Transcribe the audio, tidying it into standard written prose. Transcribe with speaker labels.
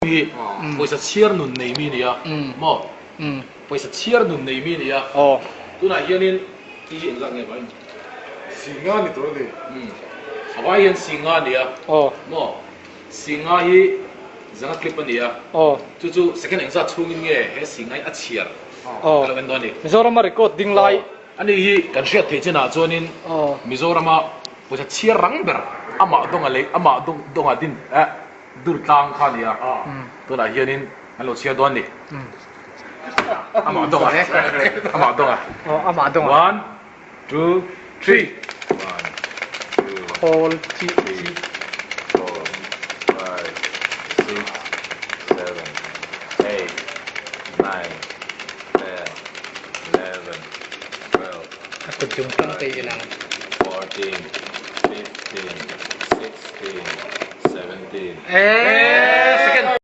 Speaker 1: Hi pawisa chhiar nun nei mi nia maw? Pawisa chhiar nun nei mi nia. Tunah hianin ti hi engzat nge vai?
Speaker 2: Singa ni tur a ni.
Speaker 1: A vai hian singa nia maw? Singa hi zanga clip a nia. Chu chu second engzat chhungin nge he singa hi a chhiar ka lo en dawn a ni.
Speaker 3: Mizorama record ding lai.
Speaker 1: Ani hi kan hriat theih chinah chuanin Mizorama pawisa chhiar rang ber amah dawnga lei amah dawnga din eh. Dur tlang kha a ni a, tunah hianin an lo chhiar dawn a ni. Amah dawng a, amah dawng a.
Speaker 3: Amah dawng a.
Speaker 1: One, two, three. One, two, three, four, five, six, seven, eight, nine, ten, 11, 12,
Speaker 3: A kut dung tang te i lang.
Speaker 1: 14, 15, 16, 17.
Speaker 3: Eeeee!